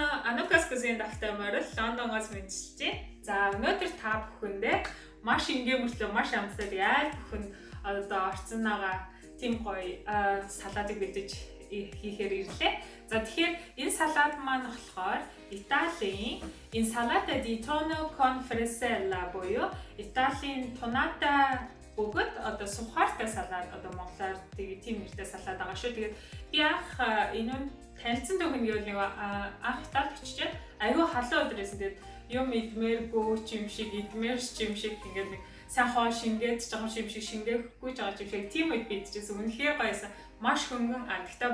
Байцгаана уу? Анукас Cuisine давтай морил Лондоноос мэндчилж байна. За, өнөөдөр та бүхэндээ маш энгийн мөртлөө маш амттай айл бүхэн одоо орцноогоо тийм гоё салатыг бэлдэж хийхээр ирлээ. За, тэгэхээр энэ салат маань болохоор Италийн insalata di tonno con fresella буюу Италийн тунатай бөгөөд одоо сухартай салат, одоо монголоор тэгээ тийм нэртэй салат байгаа шүү. Тэгээд би анх энэ нь танилцсан түүх нь гэвэл нэг анх Италид очижээд аюу халуун өдөр байсан. Тэгээд юм идмээргүй ч юм шиг, идмээр ч юм шиг, ингээд нэг сайн хоол шингээд ч байгаа юм шиг, шингээхгүй ч байгаа юм шиг тийм үед би идчихсэн. Үнэхээр гоёсэн. Маш хөнгөн, а тэгтээ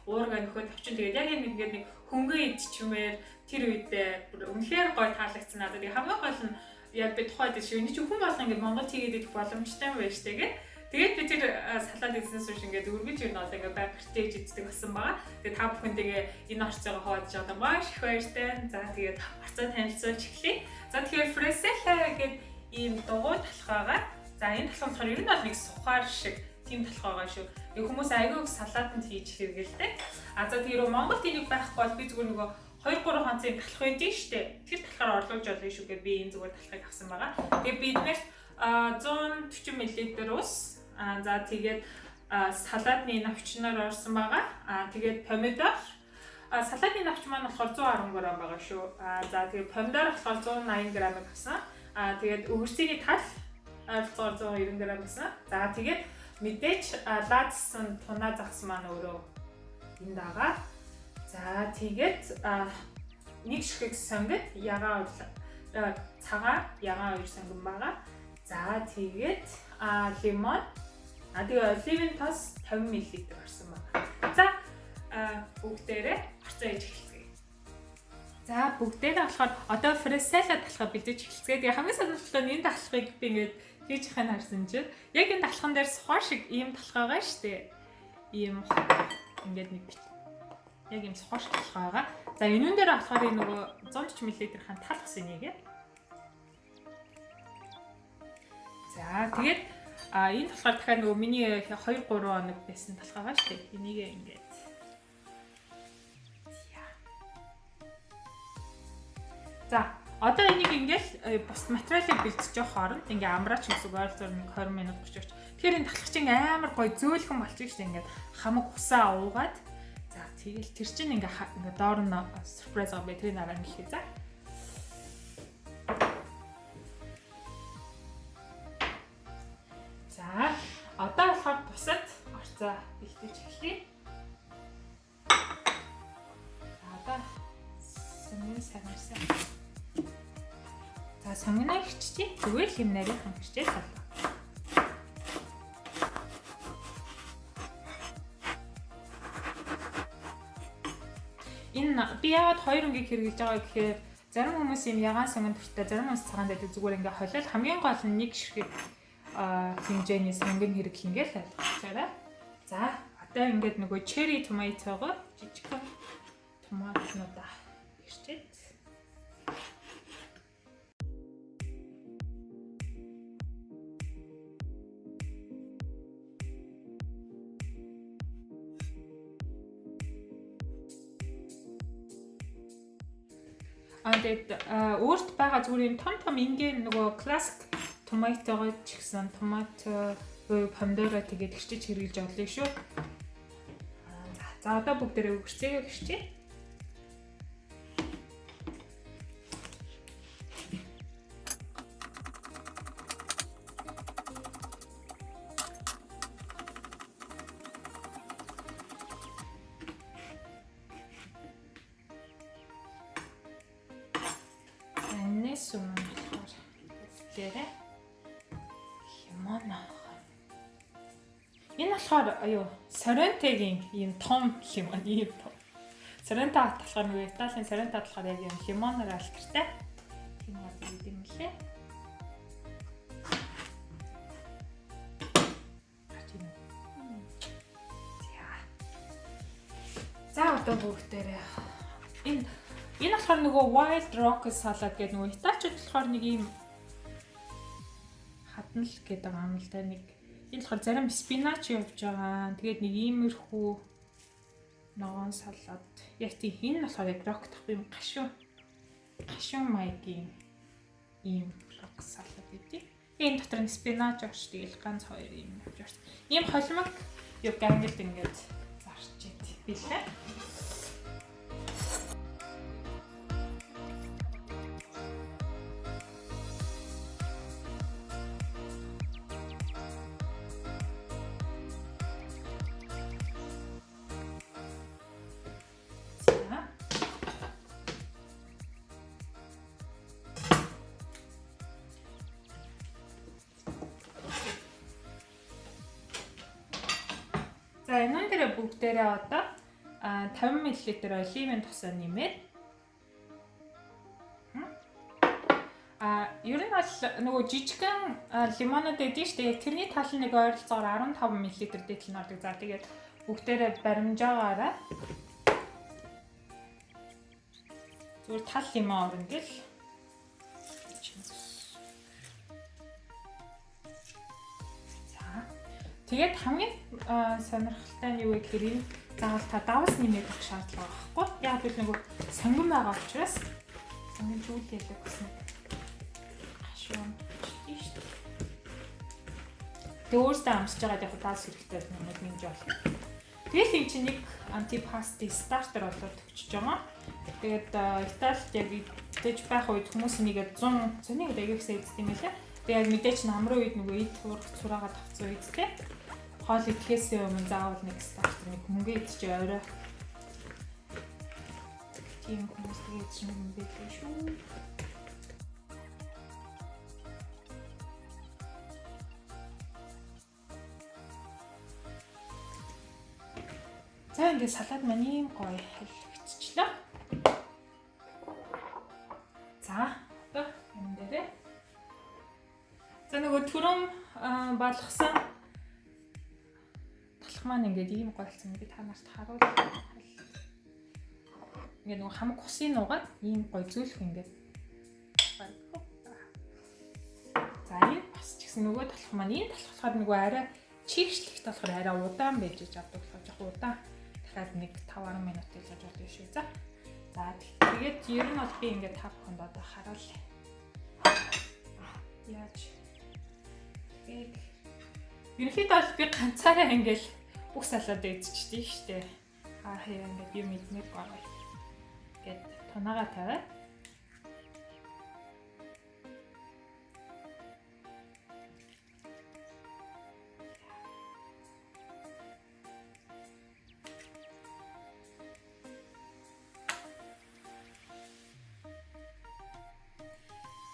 уурга нөхөд авчин. Тэгээд яг энэ ингээд нэг хөнгөн идчихмээр тэр үедээ үнэхээр гоё таалагдсан надад. Тэгээд хамгийн гол нь яг би тухайд шиг энэ чинь хүн болгон ингээд Монгол хийгээд идэх боломжтой юм байна шүү дээ. Тэгээд би тэр салат идсэнээс хойш ингээд өргөж ер нь одоо ингээд байг гэртээ иддэг болсон байгаа. Тэгээд та бүхэнтэйгээ энэ орцоогоо хуваалцаж байгаа маш их баяртай. За, тэгээд орцоо танилцуулж эхлэе. За, тэгэхээр fresella гэдэг ийм дугуй талхаагаа. За, энэ талхаа болохоор ер нь бол нэг сухаар шиг тийм талхаа байгаа шүү. Тэгээд хүмүүс айгүй их салаатанд хийж хэрэгэлдэг. А за, тэгээд Монголд энийг байхгүй бол би зүгээр нөгөө 2 3 хонцын талх байдаг шүү дээ. Тэр талхаар орлуулж болно шүү гэж би энэ зүгээр талхыг авсан байгаа. Тэгээд биднэрт 140 мл ус. А за, тэгээд салаатны навчнаар орсон байгаа. А тэгээд помидор. А салаатны навч маань болохоор 110 г байгаа шүү. А за, тэгээд помидор болохоор 180 г-ыг авсан. А тэгээд өгөрцгийн тал ойролцоогоор 190 г гэсэн. За, тэгээд мэдээж лаадсан тунаа загас маань өөрөө энд байгаа. За, тэгээд нэг ширхэг сонгид ягаан цагаан ягаан хоёр сонгон байгаа. За, тэгээд лимон, тэгээ оливын тос 50 мл орсон байна. За, бүгдээрээ орцоо хийж эхэлцгээе. За, бүгдээрээ болохоор одоо fresella талхаа бэлдэж эхэлцгээе. Тэгээ хамгийн сонирхолтой нь энэ талхыг би ингээд хийж яхаа харсан чинь яг энэ талхан дээр сухаар шиг ийм талхаа байгаа шүү дээ. Ийм ингээд нэг яг ийм сухаар шиг талхаа байгаа. За, энүүн дээр болохоор энэ нөгөө 140 мл хаан тал ус энийг. За, тэгээд энэ болохоор дахиад нөгөө миний 2 3 хоног байсан талхаа байгаа шүү дээ. Энийг ингээд. За, одоо энийг ингээл бус материалыг бэлтжиж явах хооронд ингээ амраач гэсэн үг, ойролцоогоор нэг 20 минут 30 орч. Тэгэхээр энэ талхах чинь амар гоё зөөлхөн болчих шүү дээ. Ингээд хамаг усаа уугаад. За, тэгэл тэр чинь ингээ ингээ доор нь surprise байгаа бай. Тэр нараа нэлхий. За. За, одоо болохоор бусад орцоо бэлтэж эхлэе. За, одоо сонгино сармсаа. За, сонгино хэрччихье. Зүгээр л юм нарийнхан хэрчээ салаа. Энэ би яагаад хоёр өнгийг хэрэглэж байгаа гэхээр зарим хүмүүс юм ягаан сонгон дуртай, зарим хүмүүс цагаан байдаг, зүгээр ингээ холиол хамгийн гол нь нэг ширхэг хэмжээний сонгон хэрэглэн гээл ойлгоцоорой. За, одоо ингээд нөгөө cherry tomato-го жижигхэн томатнуудаа хэрчээд. А тэгээд өөрт байгаа зүгээр юм том том ингийн нөгөө классик томатогоо ч гэсэн томат буюу помидороо тэгээд хэрчиж хэрэглэж олно шүү. За, одоо бүгдээрээ өгөрцөөгөө хэрчээ. Энэс өмнө болохоор бүгдээрээ лимон авах. Энэ болохоор аюу Соррентогийн ийм том лимон, ийм том. Сорренто хот болохоор нөгөө Италийн Сорренто болохоор яг ийм лимоноор алдартай. Тийм газар гэдэг юм лээ. Гарч ирнэ. За. За, одоо бүгдээрээ энэ болохоор нөгөө wild rock salad гэдэг нөгөө италичууд болохоор нэг ийм хаднал гэдэг байгаа юм л да, нэг энэ болохоор зарим spinach явж байгаа. Тэгээд нэг иймэрхүү Ногоон салат. Яг тийм энэ болохоор яг рок тахгүй юм гашуун. Гашуун маягийн ийм рок салат гэдэг. Энэ дотор нь спинач орч, тэгэл ганц хоёр юм авч орч. Ийм холимог юу гангилд ингээд зарч ид билээ. За энэ дээрээ бүгдээрээ одоо 50 мл оливын тосоо нэмээд ер нь бол нөгөө жижигхэн лимонад байдаг шүү дээ. Тэрний тал нэг ойролцоогоор 15 мл дээдл нь ордог. За тэгээд бүгдээрээ баримжаагаараа зүгээр тал лимон орно гэл. Тэгээд хамгийн сонирхолтой нь юу вэ гэхээр энэ заавал та давс нэмээд авах шаардлага байхгүй. Яг л нөгөө сонгон байгаа учраас сонгон зүйл ялаг гэсэн гашуун тийм шүү дээ. Тэгээд өөртөө амсаж байгаад яг таас хэрэгтэй юмуд нэмж болно. Тэгэл энэ чинь нэг антипасти стартер болоод төгсөж байгаа. Тэгээд Италид яг идэж байх үед хүмүүс нэгэ 100 зөнийг аяг ихсээ иддэг юм лээ. Тэгээд яг мэдээч намрын үед нөгөө эд хуурах цураагаа тавцсан үед те хоол идэхээс өмнө заавал нэг стартер нэг хөнгө идчихээ орой. Тийм хүмүүс тэгээд юм байлээ шүү. За ингээд салат маань ийм гоё халигдчихлаа. За одоо энэ дээрээ. За нөгөө түрүүн болгосон талх маань ингээд ийм гоё болсон. Ингээд та нарт харуул. Ингээд нөгөө хамаг усын нугаад ийм гоё зөөлөх ингээд. За энэ бас ч гэсэн нөгөө талх маань энэ талх болохоор нөгөө арай чигшлэгт болохоор арай удаан байж авдаг болохоор жоох удаан. Дахиад нэг 5-10 минут илгаж болно шүү. За. За тэгээд ер нь бол би ингээд та бүхэнд одоо харуулъя. Яаж тэгээд ерөнхийдөө бол би ганцаараа ингээд бүх салаад идчихсэн шүү дээ. Аа хаяа ингээд юм идмээр байгаа. Ингээд тунаага тавиад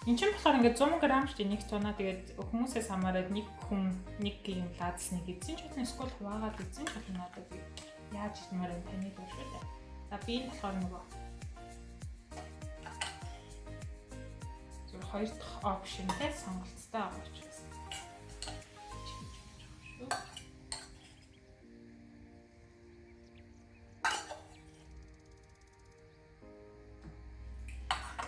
энэ чинь болохоор ингээд 100 г шүү дээ нэг тунаа тэгээд хүмүүсээс хамаарат нэг хүн нэг юм лаадсныг эзэн ч болно эсвэл хуваагаад эзэн ч болно надад яаж идмээр энэ таны дуу шүү дээ. За би энэ болохоор нөгөө зүгээр хоёр дахь опшнтэй сонголттой байгаа учраас шүү.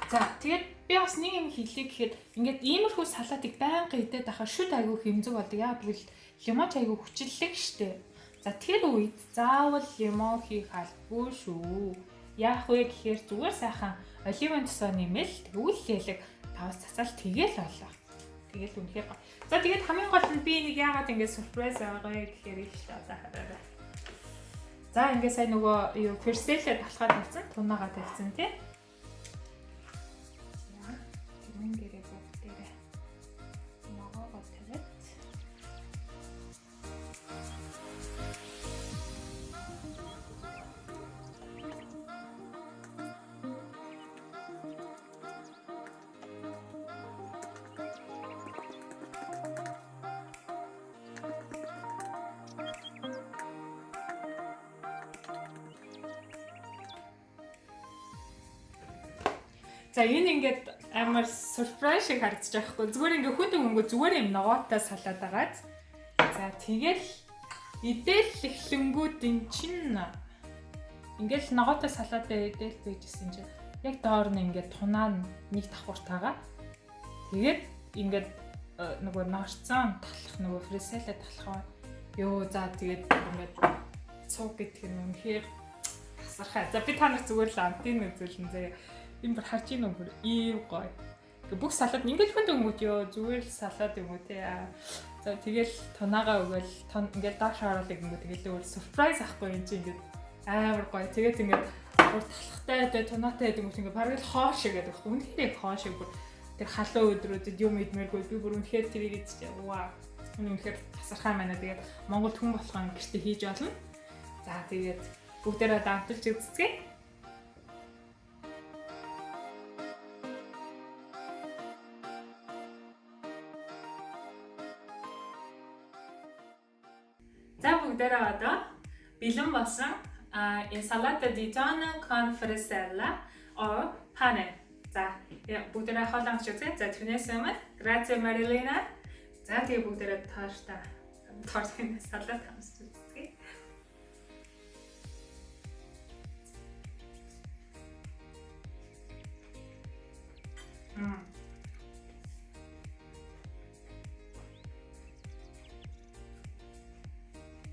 За тэгээд би бас нэг юм хэлье гэхэд ингээд иймэрхүү салатыг байнга идээд ахаар шүд айгүй хэмзэг болдог. Яа гэвэл лимон ч айгүй хүчлэг штэ. За тэр үед заавал лимон хийх албагүй шүү. Яах вэ гэхээр зүгээр сайхан оливын тосоо нэмэл тэгвэл ялэг тавас цацаал тэгэл болоо. Тэгэл үнэхээр гоё. За тэгээд хамгийн гол нь би нэг яагаад ингээд surprise байгаа вэ гэхээр их штэ одоо хараарай. За ингээд сая нөгөө юу перселээ талхаа тавьсан, тунаага тавьсан тий. Тэрэн дээрээ бүгдээрээ ногоогоо тавиад За энэ ингээд амар surprise шиг харагдаж байгаа хгүй. Зүгээр ингээд хүн өнгө зүгээр юм ногоотой салаад байгааз. За тэгэл идэл эхлэнгүүд эн чинь ингээл ногоотой салаадаа идэл байжсэн чинь яг доор нь ингээд тунаа нэг давхуртайгаа. Тэгээд ингээд нөгөө норцон талах нөгөө фресэлэ талах ёо за тэгээд ингээд цуг гэдэг нь үнэхээр тасархай. За, би та нарт зүгээр л амтын үзүүлэн заяа. Энэ бүр харж ийн бүр ийм гоё. Ингээ бүх салат ингээл хүн дөнгөж ёо, зүгээр л салат юм уу те. За, тэгэл тунаага өгөөл, тун ингээл доош оруулах гингүү, тэгэл өөр surprise ахгүй юм чи, ингээд амар гоё. Тэгээд ингээд бүр талхтай те, тунаатай гэдэг юм ингээд бараг л хоол шиг гэдэг байхгүй. Үнэхээр яг хоол шиг, бүр тэр халуун өдрүүдэд юм идмээргүй, би бүр үнэхээр тэрийг идчихээ. Вау. Үнэхээр тасархай байна. Тэгээд Монголд хүн болгон гэртээ хийж болно. За, тэгээд бүгдээрээ амталж үзцгээе. За, бүгдээрээ одоо бэлэн болсон insalata di tonno con frisella o pane. За, бүгдээрээ хоол амтч үзье. За, тэрнээс өмнө grazie, Marilina. За, тэгээ бүгдээрээ торта тортын салат амсч үзье. Мм.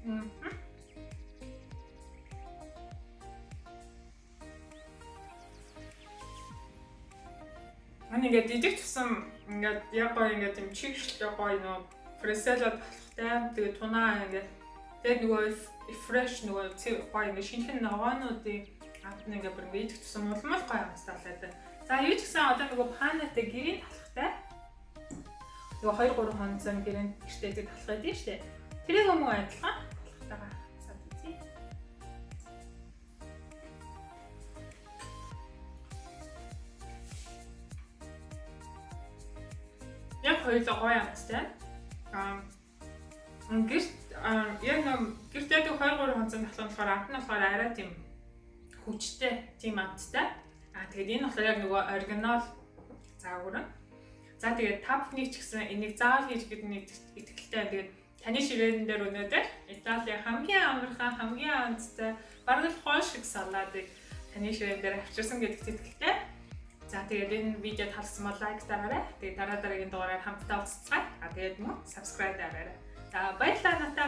Мм. Ани ингээд идэх тусам ингээд яг гоё ингээд юм чигшлээ, гоё нөө frisella талхтай, тэгээд тунаа ингээд, тэгээд нөгөө fresh, нөгөө гоё ингээд шинэхэн ногоонуудын амт нь ингээд бүр ингээд идэх тусам улам л гоё амттай байна. За, юу ч гэсэн одоо нөгөө pane тай, гэрийн талхтай, нөгөө 2 3 хонцон гэрийн гэртээ талах гэдэг нь шүү дээ. Тэрийг мөн адилхан талхтайгаа сад үзье. Яг хоёулаа гоё амттай. Гэрт яг нэг гэрт яадаг 2 3 хонцон талах нь болохоор амт нь болохоор арай тийм хүчтэй тийм амттай. Тэгээд энэ болохоор яг нөгөө оригинал загвар нь. За, тэгээд та бүхнийг ч гэсэн энийг заавал хийж гэдэг нэг итгэлтэй. Тэгээд таны ширээн дээр өнөөдөр Италийн хамгийн амархан, хамгийн амттай, бараг л хоол шиг салатыг таны ширээн дээр авчирсан гэдэгт итгэлтэй. За, тэгээд энэ видео таалсан бол like дараарай. Тэгээд дараа дараагийн дугаараар хамтдаа уулзцгаая. Тэгээд мөн subscribe дараарай. За, баярлалаа надаа.